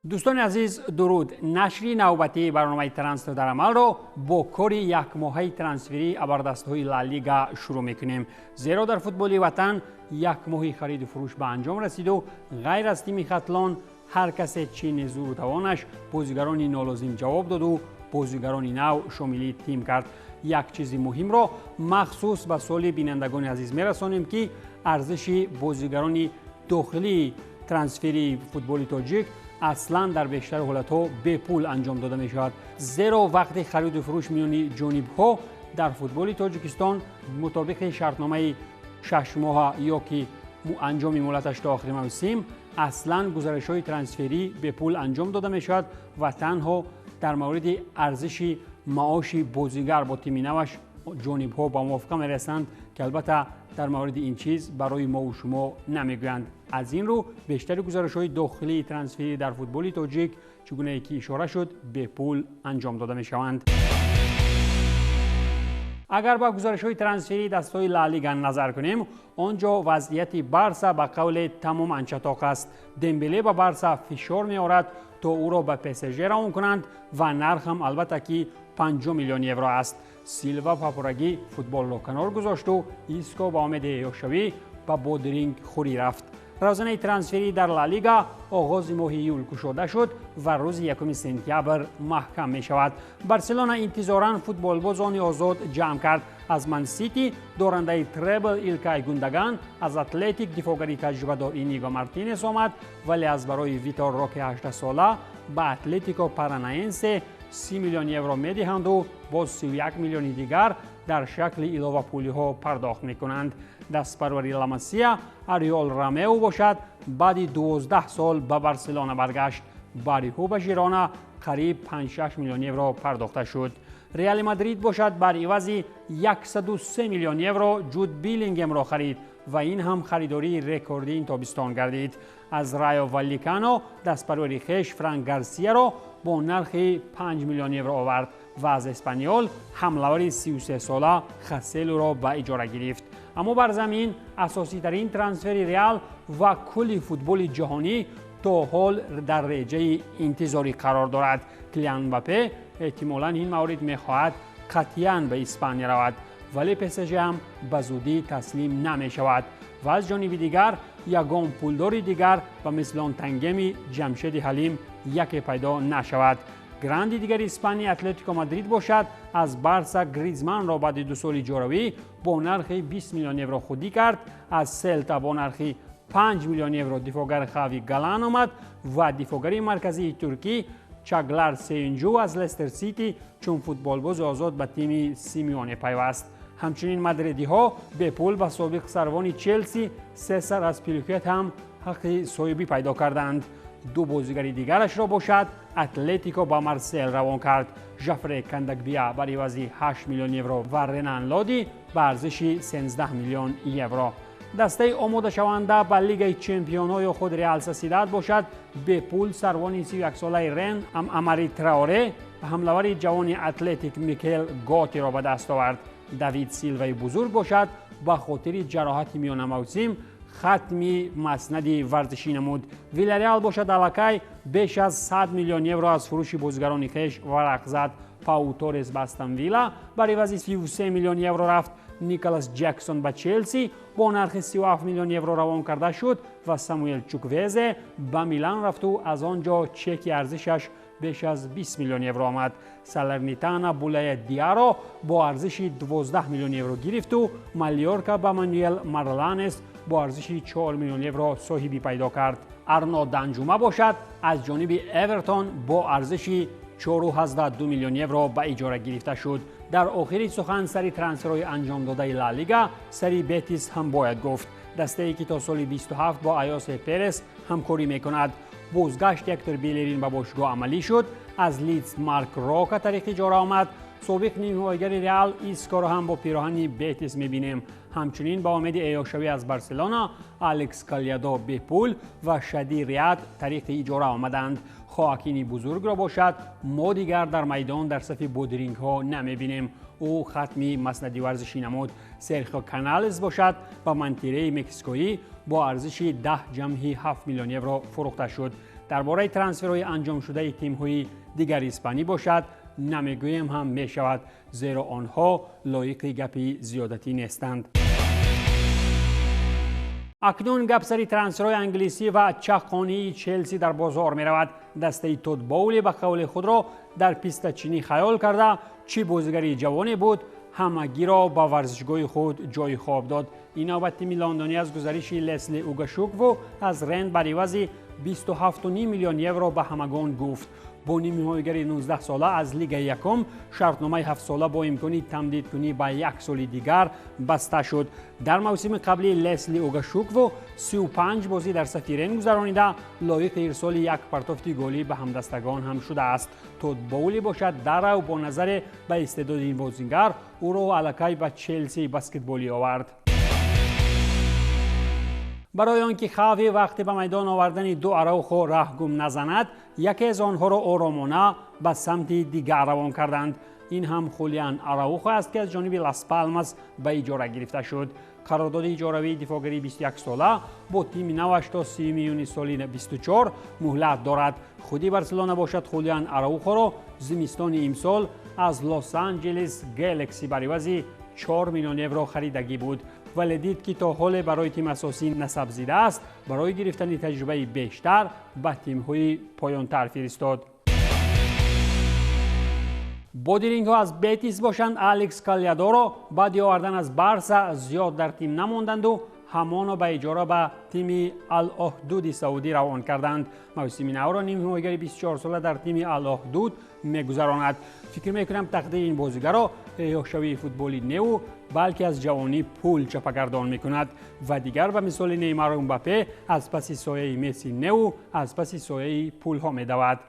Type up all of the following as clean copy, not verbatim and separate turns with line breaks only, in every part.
Дӯстони азиз, дуруд. Нашри навбатии барномаи «Трансфер дар амалро» бо кори якмоҳаи трансферии абардастҳои Ла Лига шурӯъ мекунем, зеро дар футболи ватан як моҳи хариду фурӯш ба анҷом расиду ғайр аз тими Хатлон ҳар касе чини зуру тавонаш бозигарони нолозим ҷавоб доду бозигарони нав шомили тим кард. Як чизи муҳимро махсус ба соли бинандагони азиз мерасонем, ки арзиши бозигарони дохилии трансферии футболи тоҷик аслан дар бештари ҳолатҳо бепул анҷом дода мешавад, зеро вақти хариду фурӯш миёни ҷонибҳо дар футболи Тоҷикистон мутобиқи шартномаи 6 моҳа ё ки анҷоми муҳлаташ то охири мавсим аслан гузаришҳои трансферӣ бепул анҷом дода мешавад ва танҳо дар мавриди арзиши маоши бозигар бо тими наваш ҷонибҳо ба мувофиқа мерасанд, ки албатта дар мавриди ин чиз барои мову шумо намегӯянд. Аз ин рӯ бештари гузаришҳои дохилии трансферӣ дар футболи тоҷик, чӣ гунае ки ишора шуд, бепул анҷом дода мешаванд. Агар ба гузаришҳои трансферии дастҳои Ла Лига назар кунем, он ҷо вазъияти Барса ба қавле тамоман чатоқ аст. Дембеле ба Барса фишор меорад, то ӯро ба ПСЖ равон кунанд ва нархам албатта ки 50 миллион евро аст. Силва ба пуррагӣ футболро канор гузошту Иско ба умеди эҳёшавӣ ба бодирингхӯрӣ рафт. Равзанаи трансферӣ дар Ла Лига оғози моҳи июл кушода шуд ва рӯзи 1 сентябр маҳкам мешавад. Барселона интизоран футболбозони озод ҷамъ кард. Аз Мансити дорандаи требл Илкай Гундаган, аз Атлетик дифоъгари таҷрибадор Иниго Мартинес омад, вале аз барои Витор Роки 18сола ба Атлетико Паранаенсе 30 миллион евро медиҳанду боз 31 миллиони дигар дар шакли иловапулиҳо пардохт мекунанд. Дастпарвари Ла Масия Ориол Ромео бошад, баъди 12 сол ба Барселона баргашт. Бари ӯ ба Жирона қариб 56 миллион евро пардохта шуд. Реали Мадрид бошад, бар ивази 103 миллион евро Ҷуд Билингемро харид ва ин ҳам харидории рекордии ин тобистон гардид. Аз Райо Валликано дастпарвари хеш Франк Гарсияро бо нархи 5 миллион евро овард ва аз Эспаниол ҳамлавари 33сола Хоселуро ба иҷора гирифт. Аммо бар замин асоситарин трансфери Реал ва кулли футболи ҷаҳонӣ то ҳол дар реҷаи интизорӣ қарор дорад. Килиан Мбаппе эҳтимолан ин маврид мехоҳад қатъиян ба Испания равад, вале ПСЖ ҳам ба зудӣ таслим намешавад ва аз ҷониби дигар ягон пулдори дигар ба мисли он тангеми Ҷамшеди Ҳалим яке пайдо нашавад. Гранди дигари Испания Атлетико Мадрид бошад, аз Барса Гризманро баъди 2 соли иҷоравӣ бо нархи 20 миллион евро худӣ кард. Аз Селта бо нархи 5 миллион евро дифоъгар Хави Галан омад ва дифоъгари марказии туркӣ Чаглар Сеюнҷу аз Лестер Сити чун футболбози озод ба тими Симеоне пайваст. Ҳамчунин мадридиҳо бепул ба собиқ сарвони Челси Сесар Азпиликуэта ҳам ҳаққи соҳибӣ пайдо карданд. Ду бозигари дигарашро бошад, Атлетико ба Марсел равон кард: Жафре Кондогбия бар ивази 8 миллион евро ва Ренан Лоди ба арзиши 13 миллион евро. Дастаи омодашаванда ба Лигаи чемпионҳо ё худ Реал Сосьедад бошад, бепул сарвони 31солаи Рен Амари Траоре ва ҳамлавари ҷавони Атлетик Микел Готиро ба даст овард. Давид Силваи бузург бошад, ба хотири ҷароҳати миёнамавсим хатми маснади варзишӣ намуд. Вилареал бошад, аллакай беш аз 100 миллион евро аз фурӯши бозигарони хеш варақ зад. Пау Торес ба Астон Вилла бар ивази 33 миллион евро рафт, Николас Ҷексон ба Челси бо нархи 37 миллион евро равон карда шуд ва Самуэл Чуквезе ба Милан рафту аз он ҷо чеки арзишаш беш аз 20 миллион евро омад. Салернитана Булая Диаро бо арзиши 12 миллион евро гирифту Малёрка ба Мануэл Марланес бо арзиши 4 миллион евро соҳибӣ пайдо кард. Арно Данҷума бошад, аз ҷониби Эвертон бо арзиши 4,2 миллион евро ба иҷора гирифта шуд. Дар охири сухан сари трансферҳои анҷомдодаи Ла Лига сари Бетис ҳам бояд гуфт, дастае ки то соли 27 бо Айосе Перес ҳамкорӣ мекунад. Бозгашт Ектор Белерин ба бошгоҳ амалӣ шуд. Аз Лидс Марк Рока тариқи иҷора омад. Собиқ нимҳимоягари Реал Искоро ҳам бо пироҳани Бетис мебинем. Ҳамчунин ба умеди эҳёшавӣ аз Барселона Алекс Калядо бепул ва Шади Риад тариқи иҷора омаданд. Хоакини бузургро бошад, мо дигар дар майдон дар сафи бодирингҳо намебинем, ӯ хатми маснади варзишӣ намуд. Серхио Каналес бошад, ба Монтереи мексикоӣ бо арзиши 10,7 миллион евро фурӯхта шуд. Дар бораи трансферҳои анҷомшудаи тимҳои дигари испанӣ бошад, намегӯем ҳам мешавад, зеро онҳо лоиқи гапи зиёдатӣ нестанд. Акнун гап сари трансферҳои англисӣ ва чаққонии Челси дар бозор меравад. Дастаи Тод Боули ба қавли худро дар пистачинӣ хаёл карда, чӣ бозигари ҷавоне буд, ҳамагиро ба варзишгоҳи худ ҷои хоб дод. Ин навбат тими лондонӣ аз гузариши Лесли Угашукву аз Рен бар ивази 27,5 миллион евро ба ҳамагон гуфт. Бо нимҳоигари 19-сола аз Лигаи якум шартномаи 7-сола бо имкони тамдидкунӣ ба як соли дигар баста шуд. Дар мавсими қаблӣ Лесли Угашукву 35 бозӣ дар сафи Рен гузаронида, лоиқи ирсоли як партофти голӣ ба ҳамдастагон ҳам шудааст. Тод Боули бошад, даррав бо назаре ба истеъдоди ин бозингар ӯро аллакай ба Челсии баскетболӣ овард. Барои он ки Хави вақте ба майдон овардани ду Араухо раҳ гум назанад, яке аз онҳоро оромона ба самти дигар равон карданд. Ин ҳам Хулиан Араухо аст, ки аз ҷониби Лас Палмас ба иҷора гирифта шуд. Қарордоди иҷоравии дифоъгари 21-сола бо тими наваш то 30 июни соли 24 муҳлат дорад. Худи Барселона бошад, Хулиан Араухоро зимистони имсол аз Лос-Анҷелес Гэлакси бар ивази 4 миллион евро харидагӣ буд, вале дид, ки то ҳоле барои тим асосӣ насабзидааст, барои гирифтани таҷрибаи бештар ба тимҳои поёнтар фиристод. Бодирингҳо аз Бетис бошанд, Алекс Калядоро баъди овардан аз Барса зиёд дар тим намонданду ҳамоно ба иҷора ба тими Ал-Оҳдуди Саудӣ равон карданд. Мавсими навро нимҳимоягари 24-сола дар тими Ал-Оҳдуд мегузаронад. Фикр мекунам, тақдири ин бозигаро эҳёшавии футболи неву, балки аз ҷавонӣ пул чапагардон мекунад ва дигар ба мисоли Неймару Мбаппе аз паси сояи Месси неву, аз паси сояи пулҳо медавад.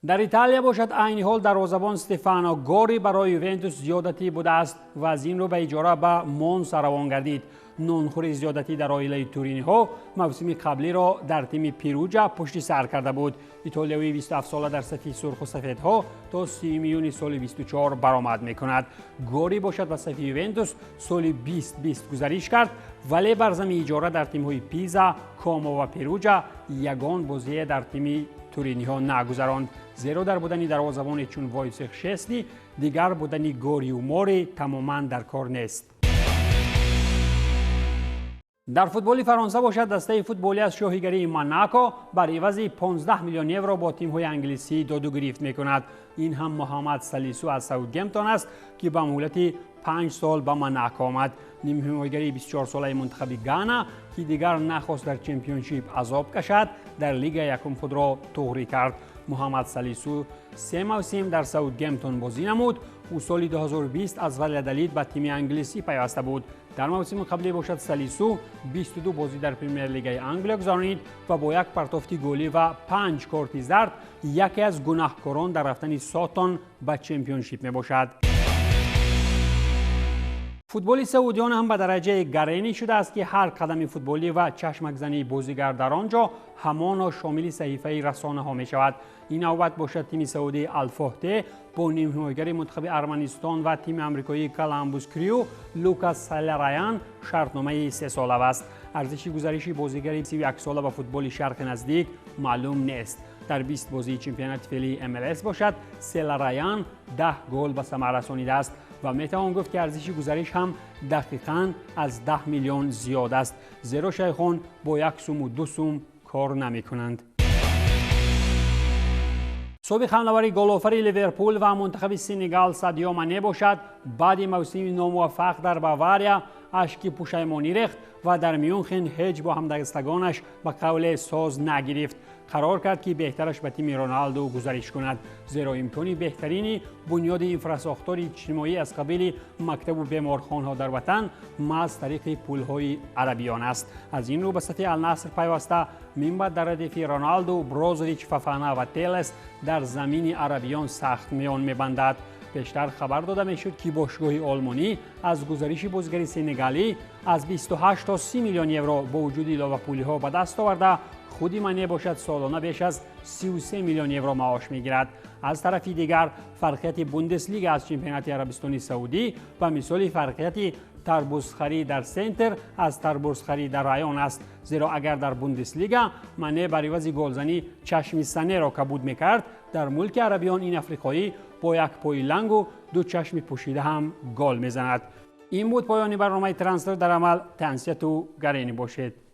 Дар Италия бошад, айни ҳол дарвозабон Стефано Гори барои Ювентус зиёдатӣ будааст ва аз ин рӯ ба иҷора ба Монса равон гардид. Нонхӯри зиёдатӣ дар оилаи туриниҳо мавсими қаблиро дар тими Перуҷа пушти сар карда буд. Итолиявии 27-сола дар сафи сурху сафедҳо то 30 июни соли 24 баромад мекунад. Гори бошад, ба сафи Ювентус соли 2020 гузариш кард, вале бар зами иҷора дар тимҳои Пиза, Комо ва Перуҷа ягон бозие дар тими туриниҳо нагузаронд, зеро дар будани дарвозабоне чун Войсех Шесни дигар будани Горию Мори тамоман дар кор нест. Дар футболи Фаронса бошад, дастаи футболӣ аз шоҳигарии Монако бар ивази 15 миллион евро бо тимҳои англисӣ доду гирифт мекунад. Ин ҳам Муҳаммад Салису аз Саутгемптон аст, ки ба муҳлати 5 сол ба Монако омад. Нимҳимоягари 24-солаи мунтахаби Гана, ки дигар нахост дар чемпионшип азоб кашад, дар лигаи якум худро туғрӣ кард. Муҳаммад Салису се мавсим дар Саутгемптон бозӣ намуд. Ӯ соли 2020 аз Валядолид ба тими англисӣ пайваста буд. Дар мавсими қаблӣ бошад, Салису 22 бозӣ дар Премер-лигаи Англия гузаронид ва бо як партофти голӣ ва 5 корти зард яке аз гунаҳкорон дар рафтани Сотон ба чемпионшип мебошад. Футболи саудиён ҳам ба дараҷаи гаренӣ шудааст, ки ҳар қадами футболӣ ва чашмакзании бозигар дар он ҷо ҳамоно шомили саҳифаи расонаҳо мешавад. Ин навбат бошад, тими саудии Алфоҳте бо нимҳимоягари мунтахаби Арманистон ва тими амрикоии Коламбус Крю Лукас Салараян шартномаи сесола баст. Арзиши гузариши бозигари 31-сола ба футболи Шарқи Наздик маълум нест. Дар 20 бозии чемпионати феълии МЛС бошад, Селараян 10 гол ба самар расонидааст ва метавон гуфт, ки арзиши гузариш ҳам дақиқан аз 10 миллион зиёд аст, зеро шайхон бо як суму ду сум кор намекунанд. Собиқ ҳамлавари голофари Ливерпул ва мунтахаби Сенегал Садио Мане бошад, баъди мавсими номуваффақ дар Бавария ашки пушаймонӣ рехт ва дар Мюнхен ҳеҷ бо ҳамдастагонаш ба қавле соз нагирифт. Қарор кард, ки беҳтараш ба тими Роналду гузариш кунад, зеро имкони беҳтарини бунёди инфрасохтори иҷтимоӣ аз қабили мактабу беморхонҳо дар ватан маҳз тариқи пулҳои арабиён аст. Аз ин рӯ ба сафи Алнаср пайваста, минбаъд дар радифи Роналду, Брозович, Фафана ва Телес дар замини арабиён сахт миён мебандад. Пештар хабар дода мешуд, ки бошгоҳи олмонӣ аз гузариши бозигари сенегалӣ аз 28 то 30 миллион евро бо вуҷуди иловапулиҳо ба даст оварда, худи Мане бошад, солона беш аз 33 миллион евро маош мегирад. Аз тарафи дигар, фарқияти Бундеслига аз чемпионати Арабистони Саудӣ ба мисоли фарқияти Тарбузхарӣ дар центр аз тарбузхарӣ дар район аст, зеро агар дар Бундеслига Мане бар ивази голзанӣ чашми Санеро кабуд мекард, дар мулки арабиён ин африқоӣ бо як пои лангу ду чашми пӯшида ҳам гол мезанад. Ин буд поёни барномаи «Трансфер дар амал». Тансияту гаренӣ бошед.